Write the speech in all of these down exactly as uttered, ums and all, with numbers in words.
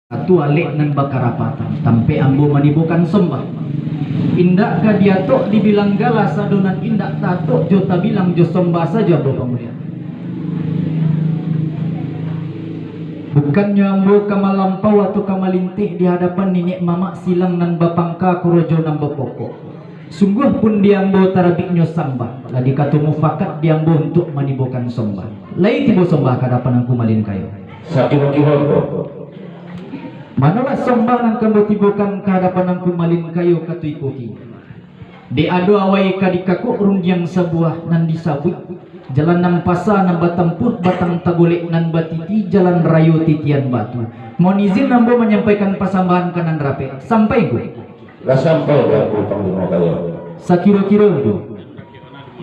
Atu alek nan bakarapatan, tampek ambo manibokan sombah. Indak ka diatok dibilang gala, sado nan indak tatok jo tabilang, jo sombah sajo ambo pamuliakan. Bukannyo ambo ka malampau atau ka malinteh di hadapan niniak mamak silang nan bapangka korojo nan bapokok. Sungguah pun di ambo tarabiknyo sambah, lah dikato mufakat di ambo untuak manibokan sombah. Lai tibo sombah ka hadapan Angku Malin Kayo. Sakiro-kiro ko. Manolah sombah nan ka ambo tibokan ka hadapan Angku Malin Kayo, kato iko ki. Dek ado awai ka dikakok rundiang sabuah nan disabuik, jalan nan pasa nan batampuah batang tagolek nan batiti jalan rayo titian batu. Mohon izin ambo manyampaikan pasambahan ka nan rapek. Sampai, Ngku. Lah sampai di Angku Panglimo Kayo. Sakiro-kiro, Ngku.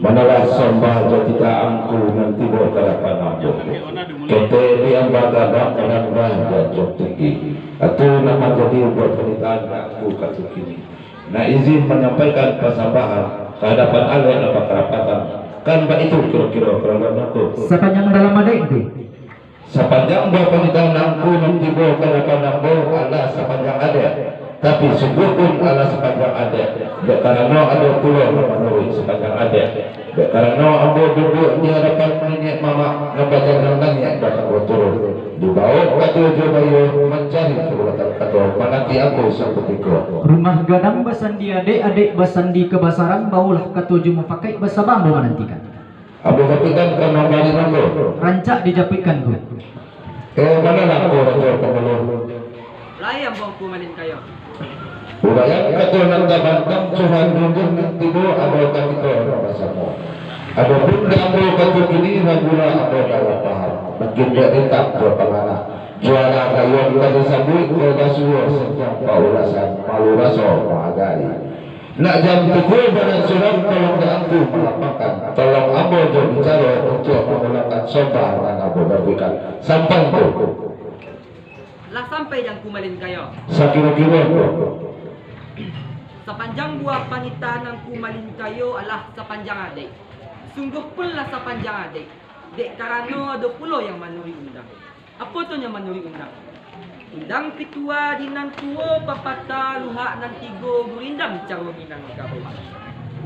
Manolah sombah jo titah Angku nan tibo ka hadapan ambo. Ketek di ambo gadang, randah di anjuang tinggi. Atu nan manjadi buah panitahan Angku kato kini. Nak izin manyampaikan pasambahan ka hadapan alek nan bakarapatan. Kan baitu kiro-kiro karandang Angku. Sapanjang dalam adaik, Ngku. Sapanjang buah panitahan Angku nan tibo ka hadapan ambo alah sapanjang adaik, tapi sungguah pun alah sapanjang adaik, dek karano ado pulo nan manuruik sapanjang adaik. Dek karano ambo duduak di hadapan niniak mamak nan bajalan naiak batanggo turun, dibaok kato jo baiyo mancari kabulatan kato mananti Angku sakutiko. Rumah gadang basandi adaik, adaik basandi kabasaran, baolah kato jo mufakaik basaba ambo manantikan. Ambo japuikkan ka mambari mangko. Rancak dijapuikkan, Ngku. Eh, manolah Angku Rajo Pangulu? Lai ambo Angku Malin Kayo. Uraian kato nan tabantang, cuhan dunjun nan tibo ado katiko nan basamo. Adopun dek ambo kato kini, ragulah ambo ka lah paham. Mungkin dek rintang jo panganak. Jualah rayuang ka disabuik, ko basuo santiang paulasan, malu raso mahagai. Nak jam pukua badan surang, tolong dek Angku malapangkan. Tolong ambo jo bicaro untuak mamulakan sombah nan ambo babuikkan. Sampai, Ngku. Lah sampai di Angku Malin Kayo. Sakiro-kiro, Ngku. Sapanjang buah panitahan Angku Malin Kayo alah sapanjang adaik. Sungguah pun lah sapanjang adaik, dek karano ado pulo yang manuruik undang. Apo tu nyo manuruik undang? Undang pitua di nan tuo, papatah luhak nan tigo, gurindam caro Minangkabau.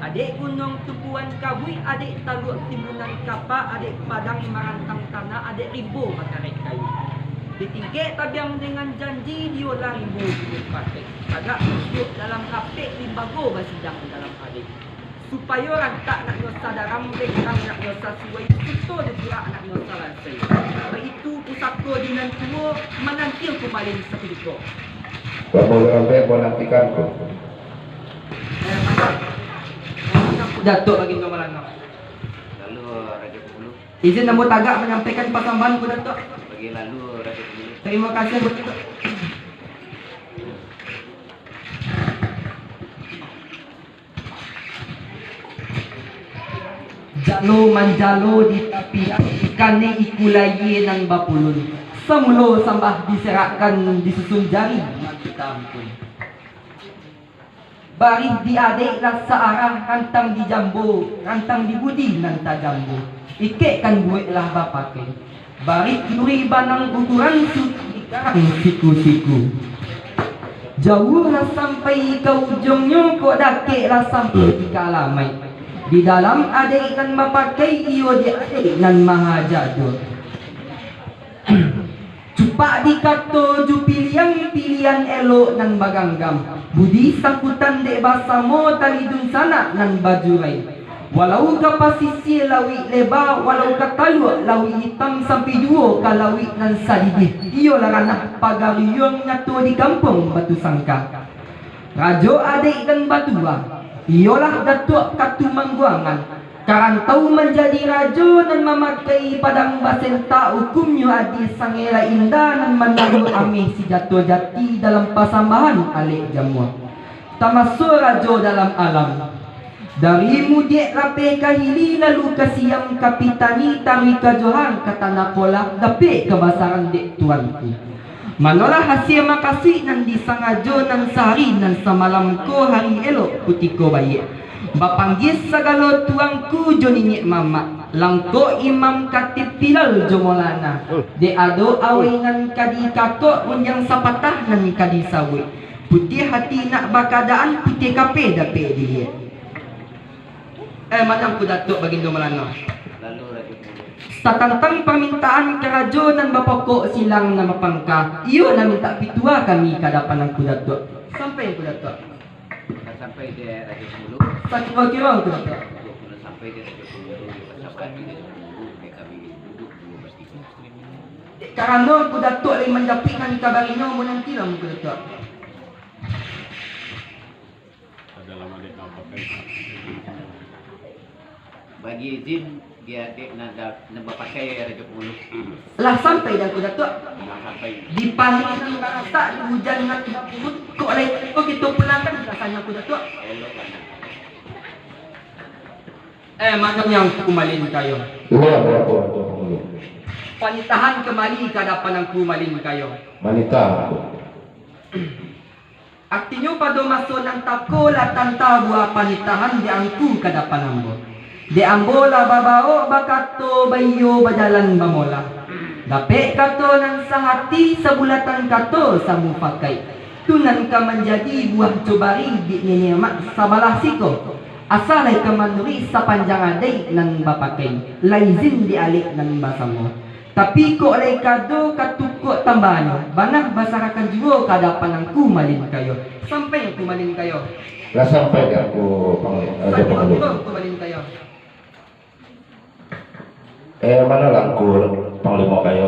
Adek gunuang tumpuan kabuik, adek taluak timbunan kapak, adek padang marantang tanah, adek rimbo makarek kayu. Ditingkek tabiang dengan janji, diyolah rimbo gunung patek. Tagak duduak dalam rapek, limbago basidang dalam adaik. Supayo rantak nak nyo sadaram, bengkang nak nyo sasuai, suto jo purak nak nyo salansai. Baitu pusako di nan tuo, mananti Angku Malin sakutiko. Bamulai lambek manantikan ko. Eh, mantap. Mantap, Datuak Bagindo Malangau. Lalu, Rajo Pangulu. Izin ambo tagak manyampaikan pasambahan, Ngku Datuak. Bagi lalu, Rajo Pangulu. Tarimo kasih, Ngku Datuak. Jalo manjalo di tapi, ikan iku layie nan bapulun. Samulo sambah diserakkan, disusun jari, mati tampun. Barih di adaik lah saarah, rantang di jambo, rantang di budi nan tajambo. Ikekkan buek lah bapakai. Barih duri banang ukuran, sudah dikarang siku-siku. Jauah lah sampai ka ujuangnyo, kok dakek lah sampai ka alamaik. Di dalam adaik nan bapakai, iyo di adaik nan maha jado. Cupak dikato jo piliang, piliang elok nan baganggam. Budi sangkutan dek basamo, tali dunsanak nan bajurai. Walau ka pasisia lauik leba, walau ka taluak lauik itam, sampai juo ka lauik nan sadidih, iyolah ranah pagariuang nyato di kampuang Batu Sangka. Rajo adaik nan batua, iyolah Datuak Katumangguangan, ka rantau manjadi rajo nan mamakai padang basentak, hukumnyo adie sangaiklah inda nan mandalu ameh sijato jati dalam pasambahan alek jamuah. Tamaso rajo dalam alam. Dari mudiak lapeh ka hili, lalu ka siam ka pitani, taruih ka Johar, ka tanah kolak, dapek kabasaran dek tuanku. Manolah hasia makasuik nan disangajo, nan sahari nan samalam ko hari elok kutiko baiak. Bapanggia sagalo tuangku jo niniak mamak. Langkok imam katib pilal jo molana, dek ado awai nan ka dikakok, unjang sapatah nan ka disabuik. Putiah hati nak bakadaan, putiah kapeh dapek diliek. Eh, mano Angku Datuak Bagindo Malana? Satantang pamintaan karajo nan bapokok, silang nan bapangka, iyo nan mintak pitua kami ka dapan Angku Datuak. Sampai Angku Datuak. Lah sampai dek Rajo Pangulu. Sakiro-kiro Angku Datuak. Lah sampai dek Rajo Pangulu, lah sampai dek Rajo Pangulu, dek kami duduk dulu pasti. Dek karano Angku Datuak lai manjapuik nan kabarinyo, mananti lah Angku Datuak. Bagi izin, di adek nan da-, nan bapakai Rajo Pangulu. Lah sampai dek Angku Datuak? Lah sampai. Di panek nan barasak, di ujan nan bapuruik, kok lai kito pulangkan jasonyo Angku Datuak? Elok bana. Eh, mano Angku Malin Kayo? Iyo, Rajo Pangulu. Panitahan kambali ka dapan Angku Malin Kayo. Manitah Angku. Artinyo, pado maso nan tako lah tanta buah panitahan dek Angku ka dapan ambo. Dek ambo lah babaok bakato, baiyo bajalan bamolah. Dapek kato nan sahati, sabulatan kato samupakaik. Tu nan ka manjadi buah cobari dek niniak mak sabalah siko. Asa lai ka manuruik sapanjang adaik nan bapakai, lah izin dek alek nan basamo. Tapi kok lai kado ka tukuak tambahnyo, bana basarahkan juo ka dapan Angku Malin Kayo. Sampai Angku Malin Kayo. Lah sampai dek Angku Pangli-, eh, Rajo Pangulu. Angku Malin Kayo. Eh, mano lah Angku Panglimo Kayo?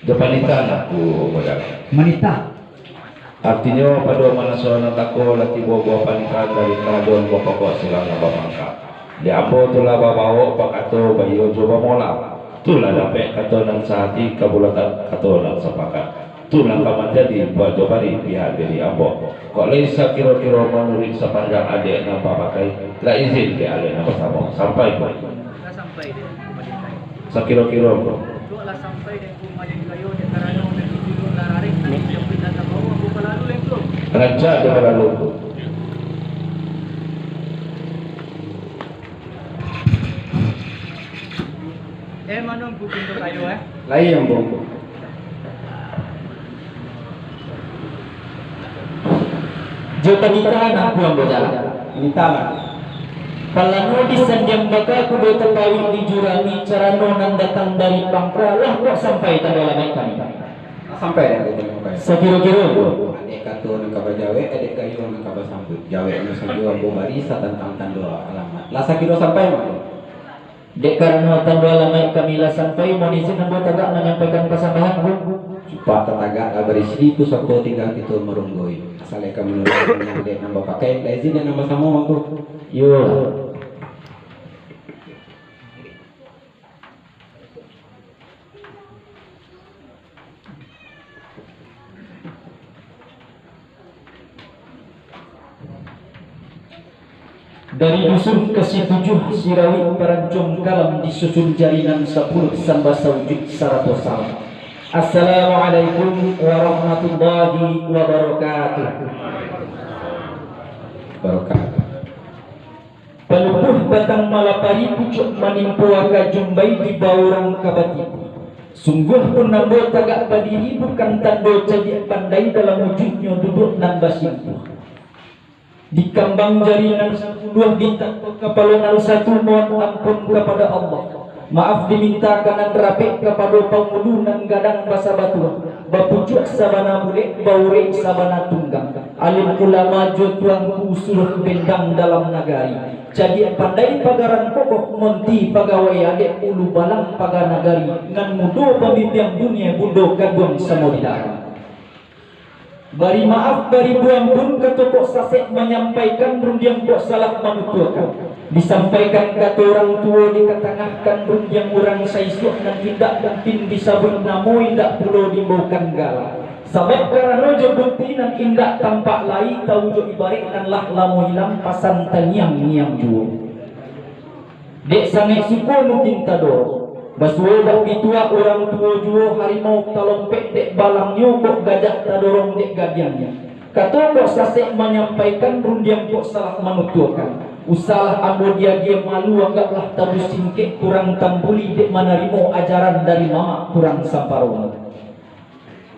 Jo panitahan Angku Muda. Manitah. Artinyo, pado maso nan tako lah tibo buah panitahan dari karajo nan bapokok, silang nan bapangka. Dek ambo tu lah babaok bakato, baiyo jo bamolah. Tu lah dapek kato nan sahati, kabulatan kato nan sapakat. Tu lah ka manjadi buah cobari pihak diri ambo. Kok lai sakiro-kiro manuruik sapanjang adaik nan bapakai, lah izin dek alek nan basamo. Sampai, Pak. Sakiro-kiro. Rancak jo balalu. Eh, mano Angku Pintu Kayo, eh? Lai, Ambo. Jo panitahan Angku Ambo jalan. Nitahlah. Palano di sandiang baka, kudo tapawik di jurami, carano nan datang dari pangka, lah kok sampai tando alamaik kami? Sampai dek Angku Panglimo Kayo. Sakiro-kiro. Adaik kato nan ka bajawek, adaik gayo nan ka basambuik. Jaweknyo sajo ambo bari satantang tando alamaik. Lah sakiro sampai mako. Dek karano tando alamaik kami lah sampai, mohon izin ambo tagak manyampaikan pasambahan, Angku. Cupak tatagak lah barisi, pusako tingga kito marunggoi. Asal ka manuruik adaik nan bapakai, lah izin dek nan basamo, Angku. Iyo. Dari dusun Kasitujuah, Sirawik Parancong Kalam, disusun jari nan sapuluah, sambah saujud sarato salam. Assalamualaikum warahmatullahi wabarakatuh. Barakatuh. Palupuah batang malapari, pucuak manimpo aka jumbai, dibaurang ka batipu. Sungguahpun ambo tagak badiri, bukan tando cadiak pandai, dalam wujudnyo duduak nan basimpuah. Dikambang jari nan sapuluah, ditato kapalo nan satu, mohon ampun kapado Allah. Maaf diminta ka nan rapek, kapado pangulu nan gadang basa batuah, bapucuak sabana bulek, baurek sabana tunggang. Alim ulama jo tuanku suluah bendang dalam nagari. Cadiak pandai pagaran kokoh, monti pagawai adaik, ulu balang paga nagari, nan mudo pambibiang dunia, bundo kaduang samo di dalam. Bari maaf, bari buang pun, kato kok sasek manyampaikan, rundiang kok salah manutuakan. Disampaikan kato urang tuo, dikatangahkan rundiang urang saisuak, nan indak mungkin disabuik namo, indak pulo diimbaukan gala. Sabab karano jo bukti nan indak tampak lai, tau jo ibarek nan lah lamo ilang, pasan tangiang-ngiang juo. Dek sangaik suko mungkin tado. Basuo bak bituak urang tuo juo, harimau talompek dek balangnyo, kok gajah tadorong dek gadiangnyo. Kato kok sasek manyampaikan, rundiang kok salah manutuakan. Usahlah ambo diagiah malu, anggaplah tabu singkek kurang tambuli, dek manarimo ajaran dari mamak kurang samparono.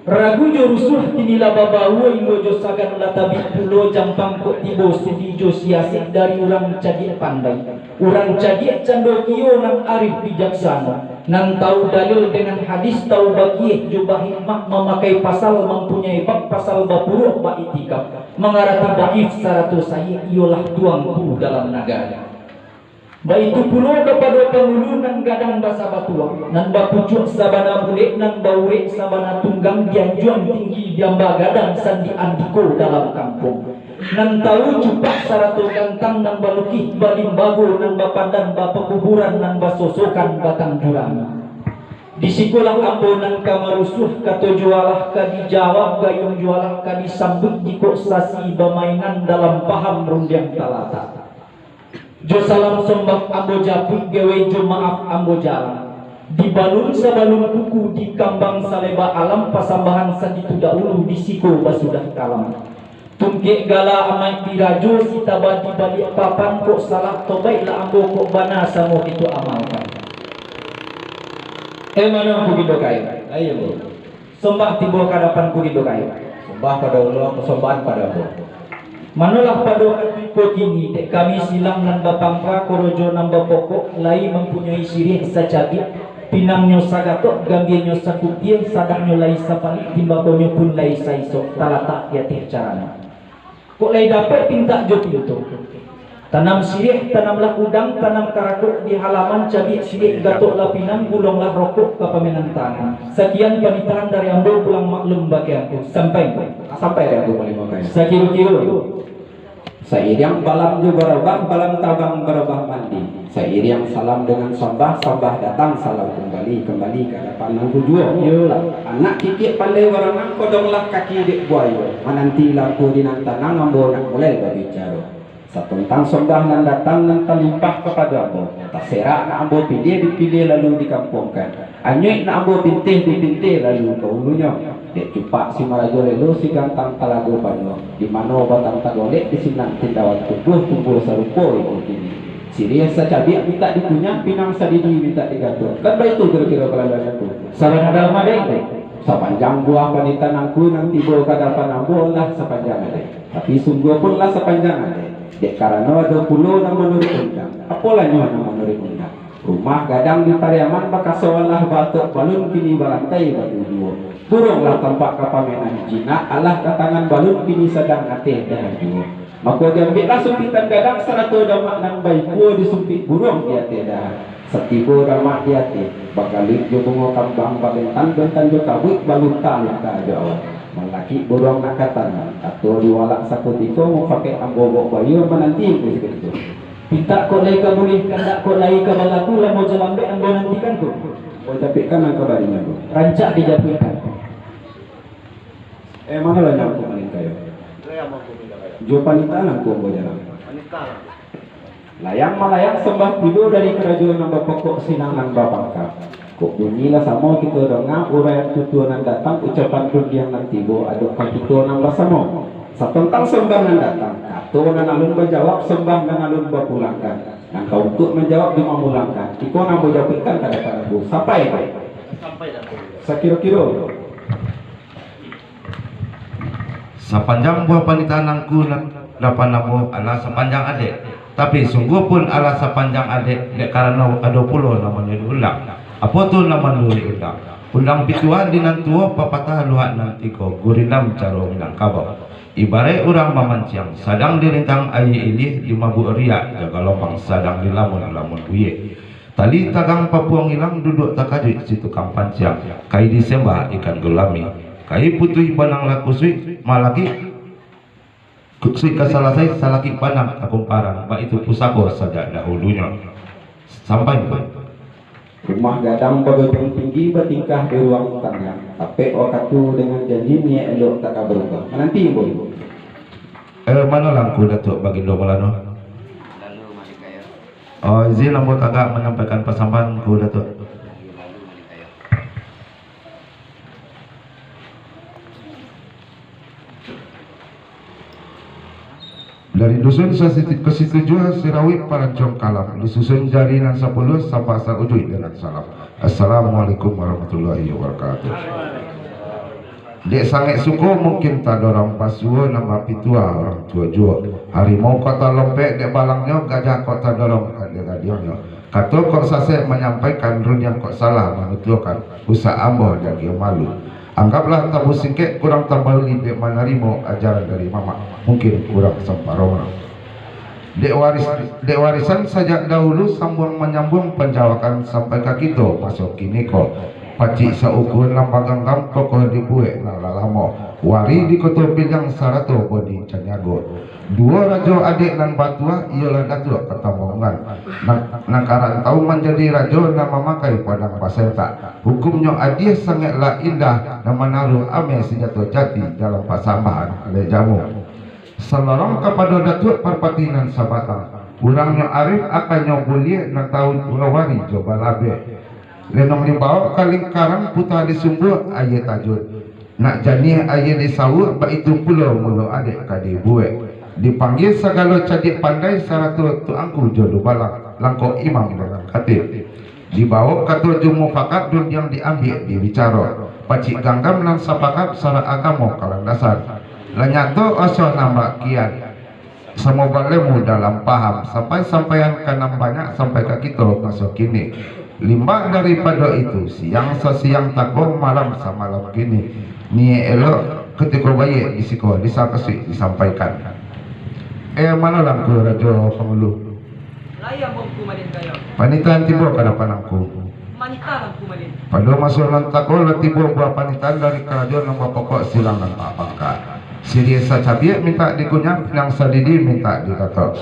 Ragu jo rusuah kini lah babaua, indo jo sagan lah tabik pulo, jampang kok tibo sidi jo siasik dari urang cadiak pandai, urang cadiak candokio nan arif bijaksano, nan tahu dalil dengan hadis, tahu bakieh jo bahikmah, mamakai pasal, mampunyai bab pasal bapuruak baiktikaf, mangarati daif sarato sahih, iyolah tuangku dalam nagari. Baitu pulo kapado pangulu nan gadang basa batuah, nan bapucuak sabana bulek, nan baurek sabana tunggang, dianjuang tinggi, diamba gadang sandi andiko dalam kampuang, nan tahu cupak sarato gantang, nan balukih balimbago, nan bapandan bapakuburan, nan basosokan batang jurang. Di sikolah ambo nan ka marusuah, kato juolah ka dijawab, gayuang juolah ka disambuik, jikok sasi bamainan, dalam paham rundiang talatak. Jo salam sombah ambo japuik, gawe jo maaf ambo jalang. Dibalun sabalun kuku, dikambang saleba alam, pasambahan saditu dahulu, di siko basudah kalam. Tungkek gala amaik dirajo, sitaba di baliak papan, kok salah tobaiklah ambo, kok bana samo kito amalkan. Eh, mano Angku Gindo Kayo? Ayo, Bro. Sombah tibo ka adapan Angku Gindo Kayo. Sombah pado Allah, pasambahan pado Allah. Manolah pado wakatu iko kini, dek kami silang nan bapangka, korojo nan bapokok, lai mampunyoi siriah sacabiak, pinangnyo sagatok, gambianyo sakutia, sadangnyo lai sapalik, timbakonyo pun lai saisok, talatak di ateh carano. Kok lai dapek pintak jo pinto. Tanam siriah, tanamlah udang, tanam karakok di halaman, cabiak siriah, gatoklah pinang, gulonglah rokok ka pamainan tangan. Sakian panitahan dari ambo, pulang maklum bagi angku. Sampai. Sampai dari angku Panglimo Kayo. Sakiro-kiro. Sairiang balam jo barabah, balam tabang barabah mandi. Sairiang salam dengan sambah, sambah datang salam kambali, kambali ka adapan angku juo. Yo. Anak kikiak pandai baranang, kodonglah kaki dek buayo. Mananti lah angku di nan tanang, ambo nak mulai babicaro. Satontang sambah nan datang nan talimpah kapado ambo, taserak nak ambo piliah dipiliah lalu dikampuangkan. Anyuik nak ambo pintih dipintih lalu ka ulunyo. Dek cupak si marajo lelo, si gantang talago panuah. Di mano batang tagolek, di sinan tindawan tumbuah, tumbuah sarupo iko kini. Siriah sacabiak mintak dikunyah, pinang sadidi mintak digatok. Kan baitu kiro-kiro kalaluan angku? Sabana dalam ade itu. Sapanjang buah panitahan angku nan tibo ka adapan ambo lah sapanjang ade. Tapi sungguah pun lah sapanjang ade. Dek karano ado pulo nan manuruik undang. Apolah nyo nan manuruik undang? Rumah gadang di Pariaman bakaso alah baatok balun, kini balantai batu juo. Buruang lah tampak ka pamainan jinak, alah ka tangan balun, kini sadang ateh dahan juo. Mako diambiaklah sumpitan gadang sarato damak nan baikua, disumpik buruang di ateh dahan. Satibo damak di ateh, bakaluik jo bungo kambang, babentan-bentan jo kabuik, balunta-lunta jo awan. Malakik buruang nak ka tanah, kato diwalak sakutiko, mufakaik ambo bok bayo mananti angku sakutiko. Pintak kok lai ka buliah, kandak kok lai ka balaku, lamo jo lambek ambo nantikan ko. Ambo japuikkan nan ka barinyo ko. Rancak dijapuikkan. Eh, mano lah nyo Angku Malingkayo? Jo panitahan Angku ambo jalang. Layang malayang sambah tibo dari karajo nan bapokok silang nan bapangka. Kok bunyi lah samo kito donga, uraian tutua nan datang, ucapan rundiang nan tibo, adok ka kito nan basamo. Satontang sambah nan datang, kato nan alun bajawab, sambah nan alun bapulangkan. Nan ka untuak manjawab jo mamulangkan, iko nan ambo japuikkan ka adapan Angku. Sampai, Pak. Sakiro-kiro. Sapanjang buah panitahan Angku nan dapan ambo alah sapanjang ade, tapi sungguah pun alah sapanjang ade, dek karano ado pulo nan manuruik undang. Apo tu nan manuruik undang? Undang pituah di nan tuo, papatah luhak nan tigo, gurindam caro Minangkabau. Ibaraik urang mamanciang, sadang dirintang aia iliah, dimabuak riak jo galombang, sadang dilamun-lamun buie. Tali tagang papuang ilang, duduak takajuik si tukang panciang. Kai disembah ikan gulami, kai putuih banang lah kusuik, malakik kusuik ka salasai, salakik banang ka kumparan, baitu pusako sajak dahulunyo. Sampai tu. Rumah gadang bagojong tinggi, batingkah di ruang tangah, tapek wakatu dengan janji, niaik elok tak ka barubah. Mananti, Boy. Eh, mano lah Angku Datuak Bagindo Malano? Oh, izin ambo tagak manyampaikan pasambahan Angku Datuak. Dari dusun sasiti-, kasitujuah, Sirawik Parancong Kalam, disusun jari nan sapuluah, sambah saujuik dengan salam. Assalamualaikum warahmatullahi wabarakatuh. Dek sangek suko mungkin tadorong, basuo nan bapituah urang tuo juo. Harimau kok talompek dek balangnyo, gajah kok tadorong dek gadiangnyo. Kato kok sasek manyampaikan, rundiang kok salah manutuakan, usah ambo diagiah malu. Anggaplah tabu singkek kurang tambah ulih dek manarimo ajaran dari mamak, mungkin kurang samparono. Dek waris-, dek warisan sajak dahulu, sambuang manyambuang panjawakan sampai ka kito maso kini ko. Pacik saukur nan baganggam, kokoh dibuek nan lah lamo, wari di Koto Piliang sarato bodi caniago. Duo rajo adiak nan batuah, iyolah Datuak Katambaungan, nan, nan ka rantau manjadi rajo, nan mamakai padang basentak. Hukumnyo adie sangaiklah indah, nan manaruah ameh sanjato jati dalam pasambahan alek jamu. Salorong kapado Datuak Parpati nan sabatang, urangnyo arif, akannyo buliah, nan tahu wari jo balabeh. Lenong dibaok ka lingkaran, puta di sumbuah aia tajun. Nak janiah aia disauak, baitu pulo mulo adek ka dibuek. Dipanggia sagalo cadiak pandai, sarato tuangku jo dubalang, langkok imam dengan katib. Dibaok kato jo mufakat, rundiang diambiak dibicaro. Pacik ganggam nan sapakat, sarak agamo ka landasan. Lah nyato aso nan bak kian. Samo balemu dalam paham, sampai-sampaian ka nan banyak, sampai ka kito maso kini. Limbak daripado itu, siang sasiang tako, malam samalam kini. Niaik elok kutiko baiak, di siko disakasuik disampaikan. Eh, mano lah Angku Rajo Pangulu? Lai ambo Angku Malin Kayo. Panitahan tibo ka dapan Angku. Manitah lah Angku Malin. Pado maso nan tako lah tibo buah panitahan dari karajo nan bapokok silang nan bapangka. Siriah sacabiak mintak dikunyah, pinang sadidi mintak dikatok.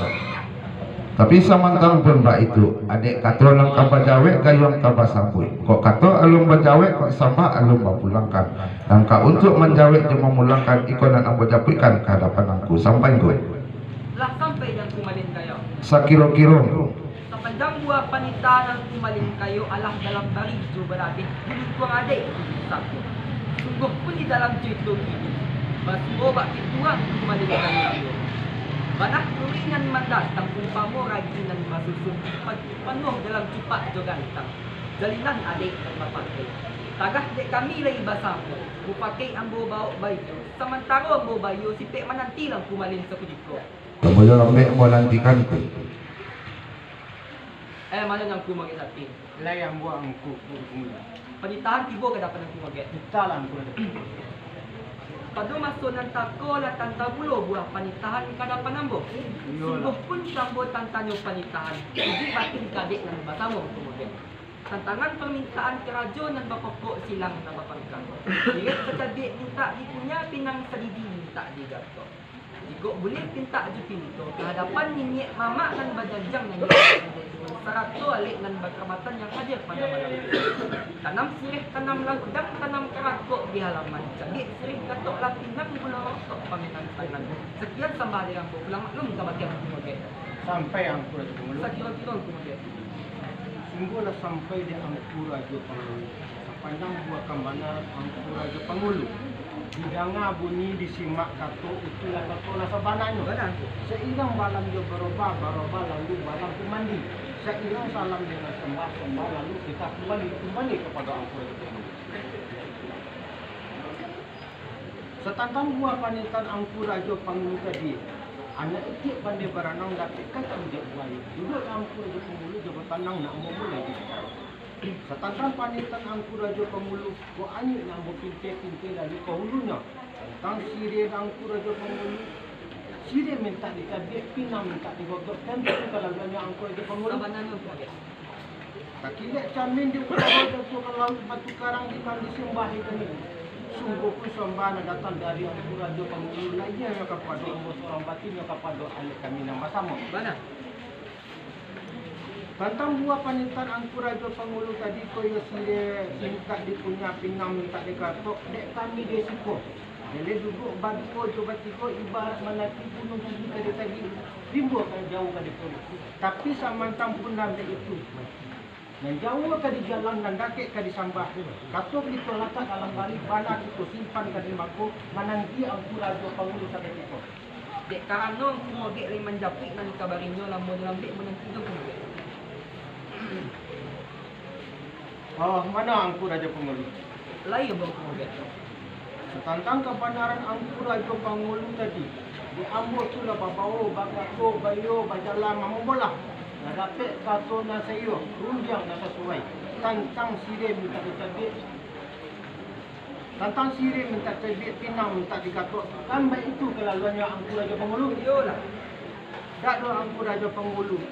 Tapi samantang pun baitu, adek kato nan ka bajawek, gayuang ka basambuik. Kok kato alun bajawek, kok sambah alun bapulangkan. Nan ka untuak manjawek jo mamulangkan, iko nan ambo japuikkan ka hadapan Angku. Sampai Angku. Lah sampai di Angku Malin Kayo. Sakiro-kiro Angku. Sapanjang buah panitahan Angku Malin Kayo alah dalam barih jo balabeh, di lingkuang adaik di desa ko. Sungguah pun di dalam carito kini, basuo bak pituah Angku Malin Kayo juo. Bana kuri nan mandatang, umpamo ragi nan basusun, pa-, panuah dalam cupak jo gantang. Jalinan adaik nan bapakai, tagah dek kami lai basamo, mupakaik ambo baok baiyo, samantaro ambo baiyo, sipek mananti lah Angku Malin sakutiko. Kamudian lambek manantikan tu. Eh, mano Angku Magek Sati? Lai ambo Angku, Angku Malin. Panitahan tibo ka dapan Angku Magek. Pitahlah Angku Rajo. Pado maso nan tako lah tantang pulo buah panitahan ka dapan ambo. Iyo lah. Sungguah pun sambo tantanyo panitahan, ujuik batin kadek nan basamo Angku Magek. Tantangan parmintaan karajo nan bapokok silang nan bapangka. Siriah sacabiak mintak dikunyah, pinang sadidi mintak digatok. Jikok buliah pintak jo pinto, ka hadapan niniak mamak nan bajanjang nan sarato alek nan bakarabatan yang hadir pado malam tu. Tanam siriah, tanamlah udang, tanam karakok di halaman. Cabiak siriah, gatoklah pinang, bulo rokok pamenan tangan. Sakian sambah dari ambo, pulang maklum ka bakeh Angku Magek. Sampai Angku Rajo Pangulu. Sakiro-kiro Angku Magek. Sungguahlah sampai di Angku Rajo Pangulu. Sapanjang buah kambanan Angku Rajo Pangulu. Didanga bunyi, disimak kato, itulah kato lah sabananyo. Bana, Angku. Sairang balam jo barobah, barobah lalu balam pun mandi. Sairang salam dengan sambah, sambah lalu kita kumbali, kumbali kapado Angku Rajo Pangulu. Satantang buah panitahan Angku Rajo Pangulu tadi, anak itiak pandai baranang, dapek kacang dek buayo. Duduaklah Angku Rajo Pangulu jo batanang, nak mamulai dibicaro. Satantang panitahan Angku Rajo Pangulu, kok anyuik nak bapintai-pintai lalu ka hulunyo. Tantang siriah Angku Rajo Pangulu, siriah mintak dikabiak, pinang mintak digotok, tantu kalaluannyo Angku Rajo Pangulu. Sabananyo, Pak. Takilek camin di utaro, jatuah ka lauik, batu karang di mandi, sambah di kami. Sungguah pun sambah nan datang dari Angku Rajo Pangulu, lahianyo kapado ambo surang, batinnyo kapado alek kami nan basamo. Bana. Tantang buah panitahan Angku Rajo Pangulu tadi ko, iyo siriah mintak dikunyah, pinang mintak digatok, dek kami di siko. Jadi duduak baduo jo batigo, ibarat mananti gunuang tinggi ka ditagih, rimbo ka jauah ka dipulak. Tapi samantang pun nan dek itu, nan jauah ka dijalang, nan dakek ka disambah. Kato kito latak dalam barih, bana kito simpan ka di mako, mananti Angku Rajo Pangulu sakutiko. Dek karano Angku Magek lai manjapuik nan kabarinyo, lamo jo lambek mananti jo Angku Magek. Oh, mano Angku Rajo Pangulu? Lai ambo Angku Magek. Tantang kabanaran Angku Rajo Pangulu tadi, di ambo tu lah babawo, bakato, baiyo, bajalan, mamomolah. Lah dapek kato nan saiyo, rundiang nan sasuai, tantang sirih mintak dicabiak, tantang sirih mintak cabiak, pinang mintak digatok, kan baitu kalaluannyo Angku Rajo Pangulu. Iyolah. Dak doh Angku Rajo Pangulu.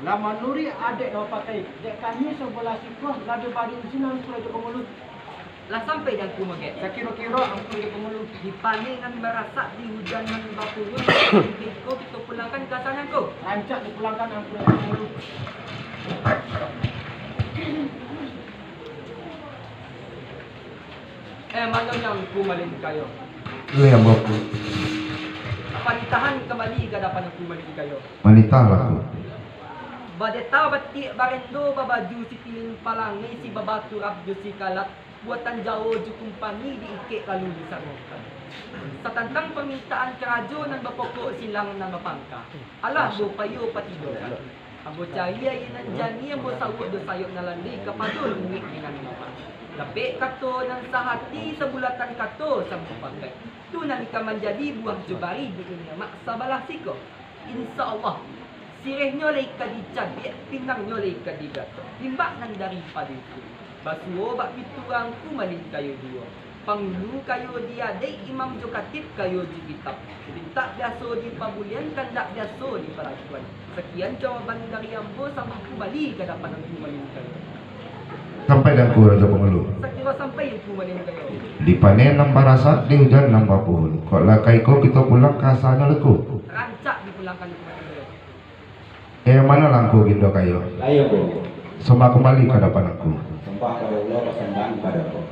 Lah manuruik adaik nan bapakai, dek kami sabalah siko lah dibari izin Angku Rajo Pangulu. Lah sampai di Angku Magek. Sakiro-kiro Angku Rajo Pangulu. Di paneh nan barasak, di ujan nan baturun, kito, kito pulangkan ka asal Angku. Rancak dipulangkan Angku Rajo Pangulu. Eh, mano nyo Angku Malin Kayo? Lai ambo Angku. Panitahan kambali ka adapan Angku Malin Kayo. Manitahlah Angku. Badeta batiak barendo, babaju sitilin palangai, sibaba turap jo sikalat, buatan Jawo jo kumpani, diikek lalu disarokan. Satantang parmintaan karajo nan bapokok, silang nan bapangka, alah ambo payo patidokan. Ambo cari aia nan janiah, ambo sauak jo sayok nan landai, kapado luruih nan lapang. Dapek kato nan sahati, sabulatan kato samupakaik. Tu nan ka manjadi buah jo bari di dunia mak sabalah siko. Insya Allah, sirihnyo lai ka dicabiak, pinangnyo lai ka digatok. Limbak nan daripado itu, basuo bak pituah Angku Malin Kayo juo. Pangulu kayo di adaik, imam jo katib kayo di kitab. Pintak biaso dipabulian, kandak biaso dipalakuan. Sakian jawaban dari ambo, sambah kumbali ka adapan Angku Malin Kayo. Sampai di Angku Rajo Pangulu. Sakiro sampai Angku Malin Kayo. Di paneh nan barasak, di ujan nan bapuhun. Kok lah ka iko kito pulang ka asalnyo lai Angku? Rancak dipulangkan Angku Malin Kayo. Eh, mano lah Angku Gindo Kayo? Lai ambo. Sambah kumbali ka adapan Angku. Sambah pado Allah, pasambahan pado Allah.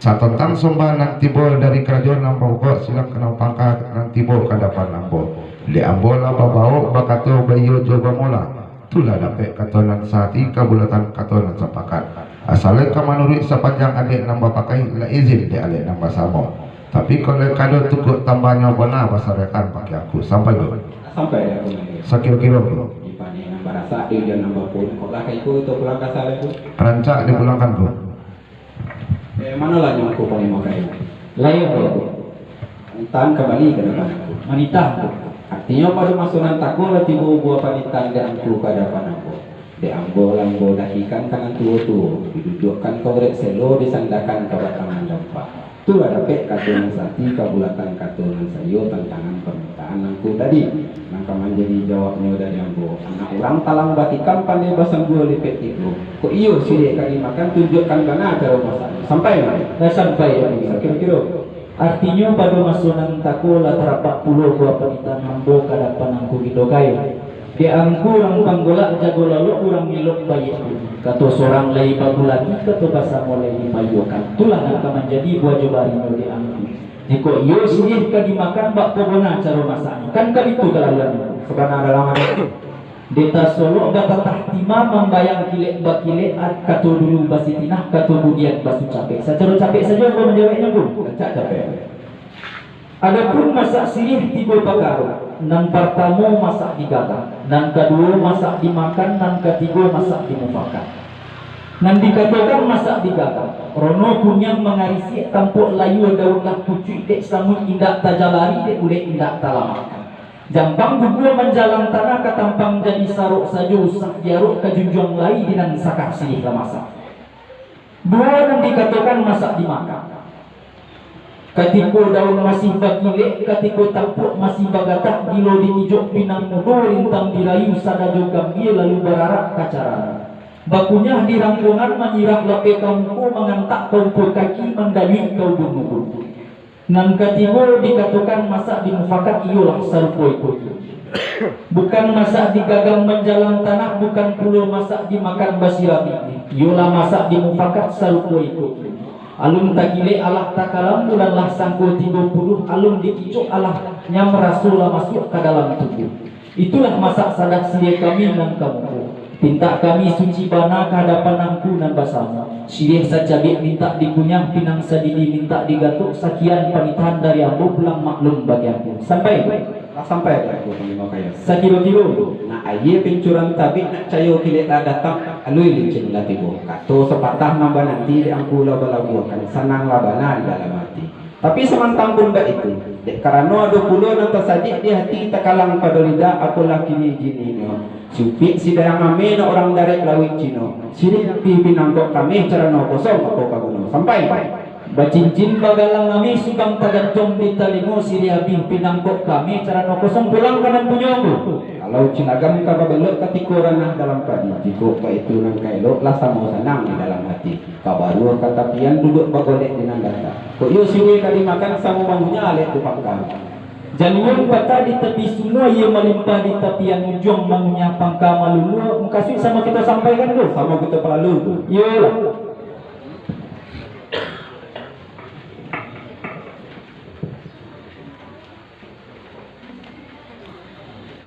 Satantang sambah nan tibo dari karajo nan bapokok, silang nan bapangka nan tibo ka adapan ambo. Dek ambo lah babaok, bakato, baiyo jo bamolah. Tu lah dapek kato nan sahati, kabulatan kato nan sapakat. Asal lai ka manuruik sapanjang adaik nan bapakai, lah izin dek adaik nan basamo. Tapi kok lai ka ado tukuak tambahnyo, bana basarahkan bakeh Angku. Sampai tu. Sampai di Angku Malin Kayo. Sakiro-kiro Angku. Di paneh nan barasak, di ujan nan bapuhun. Kok lah ka iko kito pulang ka asalnyo Angku? Rancak dipulangkan Angku. Eh, mano lah nyo Angku Panglimo Kayo? Lai ambo. Panitahan kambali ka adapan Angku. Manitah Angku. Artinyo, pado maso nan tako lah tibo buah panitahan dek Angku ka adapan ambo. Dek ambo lah ambo dakikan ka nan tuo-tuo, diduduakkan ka urek selo, disandakan ka batang nan dampak. Tu lah dapek kato nan sati, kabulatan kato nan saiyo, tantangan parmintaan Angku tadi. Nan ka manjadi jawabnyo dari ambo, anak urang talang batikam, pandai basambua lipek tigo. Kok iyo siriah ka dimakan, tunjuakkan bana caro masaknyo. Sampai, Mak? Lah sampai, Mak. Sakiro-kiro. Artinyo, pado maso nan tako lah tarapak pulo buah panitahan ambo ka adapan Angku Gindo Kayo. Dek Angku urang Panggolak, jago lalok urang elok baiak budi. Kato sorang lai babulati, kato basamo lai dipaiyokan. Tulah nan ka manjadi buah jo barinyo dek Angku. Jikok iyo siriah ka dimakan, baa bana caro masaknyo? Kan ka bitu kalaluan. Sabana dalam ati. Dek tasolok batatah tima, mambayang kilek bakilek, at-, kato dulu basitinah, kato budian basucapek. Sacaro capek sajo ambo manjaweknyo, Angku. Rancak capek. Adopun masak siriah tigo pakaro. Nan partamo masak digagang, nan kaduo masak dimakan, nan katigo masak dimufakat. Nan dikatokan masak digagang, rono kuniang mangarisiak, tampok layua daun lah pucuik, dek samuik indak tajalari, dek ulek indak talamakan. Jambang gugua manjalang tanah, ka tampang jadi sarok sajo, usah diarok ka junjuang lai, di nan sakah siriah lah masak. Duo nan dikatokan masak dimakan. Katiko daun masih bakilek, katiko tapuak masih bagatah, bilo dikijok pinang mudo, rintang dirayu, sadajo gambia lalu bararak ka carano. Bakunyah di rangkongan, manyirah lapeh ka muko, mangantak ka umpua kaki, mandaluik ka ubun-ubun. Nan katigo dikatokan masak dimufakat, iyolah sarupo iko tu. Bukan masak digagang manjalang tanah, bukan pulo masak dimakan basirami. Iyolah masak dimufakat sarupo iko tu. Alun takilek alah takalam, bulan lah sangko tigo puluh, alun dikicok alah nyam, raso lah masuak ka dalam tubuah. Itulah masak sadah siriah kami nan ka muko. Pintak kami suci bana ka hadapan Angku nan basamo. Siriah sacabiak mintak dikunyah, pinang sadidi mintak digatok. Sakian panitahan dari ambo, pulang maklum bagi Angku. Sampai. Sampai di angku Panglimo Kayo. Sakiro-kiro. Nak aia pincuran tabik, nak cayo kilek lah datang, alui licin lah tibo. Kato sapatah nan bananti di angku lah balabuahkan, sanang lah bana di dalam hati. Tapi samantang pun baitu, dek karano ado pulo nan tasadik di hati, takalang pado lidah, apolah kini-kininyo. Supik si Dayang Ame nak urang darek lauik Cino, siriah abih pinangkok kameh carano kosong apo ka guno. Sampai. Bacincin bagalang ameh, sugam tagantuang di talingo, siriah abih pinangkok kameh carano kosong, pulang ka nan punyo ambo. Kalau cilagam ka babelok katiko ranah dalam padi, jikok baitu nan ka elok, lah samo sanang di dalam hati. Ka baruah ka tapian, duduak bagolek di nan data. Kok iyo sirih ka dimakan, samo mangunyah alek tu pangka. Jaluang patah di tapi sumua, iyo malimpah di tapian ujuang, mangunyah pangka maluluah, mukasuik samo kito sampaikan tu. Samo kito palalu tu. Iyolah.